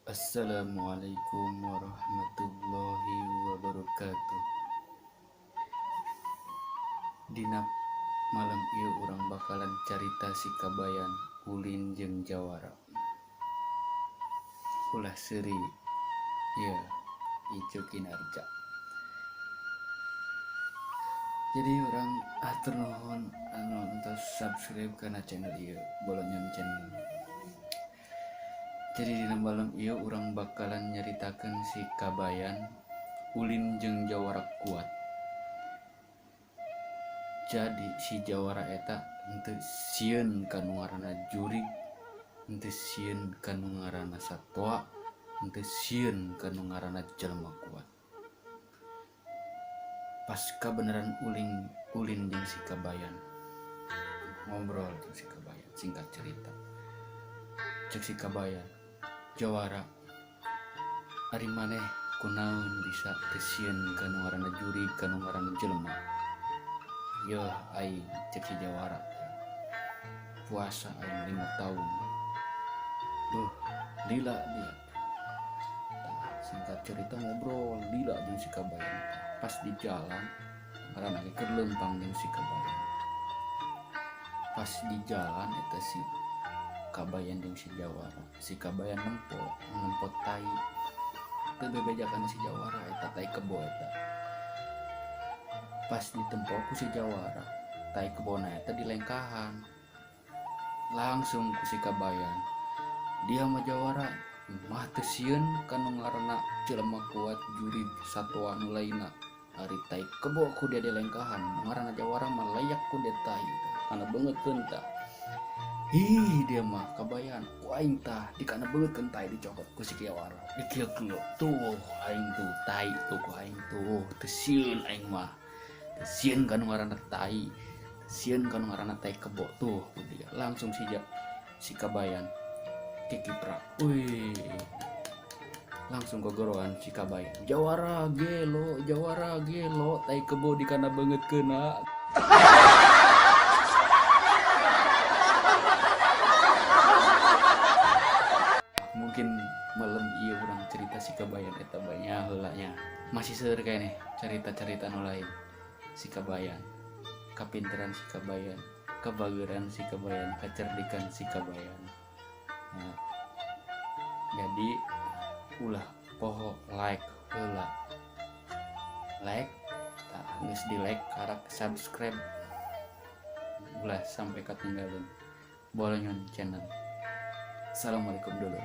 Assalamualaikum warahmatullahi wabarakatuh. Dina malam ieu urang bakalan carita si Kabayan ulin jeung jawara. Ulah seuri ieu Icu Kinarja. Jadi urang hatur nuhun anu entos subscribe kana channel ieu, Bolonyon Channel. Jadi dina malam ieu urang bakalan nyaritakeun si Kabayan ulin jeung jawara kuat. Jadi si jawara eta henteu sieun ka nu ngaranna jurig, henteu sieun ka nu ngaranna satoa, henteu sieun ka nu ngaranna jelema kuat. Pas kabeneran ulin jeung si Kabayan ngobrol jeung si Kabayan, singkat cerita cek si Kabayan, "Jawara, ari maneh kunaon bisa teu sieun ka nu ngaranna jurig, ka nu ngaranna jelema?" "Yeuh aing," cek si jawara, "puasa aing 5 tahun." Duh, lila dia. Tah, singkat cerita ngobrol lila jeung si Kabayan. Pas di jalan ngaranna ge keur leumpang jeung si Kabayan. Pas di jalan eta si Kabayan jeung si jawara, si Kabayan nempo tai. Teu bebeja kana si jawara eta tai kebo eta. Pas ditempo ku si jawara, tai kebona eta dilengkahan. Langsung ku si Kabayan, "Dia mah jawara mah teu sieun ka nu ngaranna jelema kuat, jurig, satoa nu lainna. Ari tai kebo ku dia dilengkahan, nu ngaranna jawara mah layak ku dia tai kana beungeutkeun tah." "Ih, dia mah Kabayan, ku aing tah dikana beungeutkeun tai." Dicokot ku si jawara, dikieu tuh, "Aing tuh tai tuh ku aing tuh, teu sieun aing mah, teu sieun ka nu ngaranna tai, sieun ka nu ngaranna tai kebo tuh ku dia." Langsung si Kabayan kikiprak, wih, langsung kegoroan si Kabayan, "Jawara gelo, jawara gelo, tai kebo dikana beungeutkeunna." Mungkin malam ieu urang cerita si Kabayan eta banyak heula nya. Masih seueur keneh cerita-cerita nu lain. Si Kabayan, kapinteran si Kabayan, kabageran si Kabayan, kacerdikan si Kabayan. Nah, jadi ulah poho like heula. Like, tah geus di like karak subscribe. Ulah sampai ketinggalan Bolonyon Channel. Assalamualaikum dulu.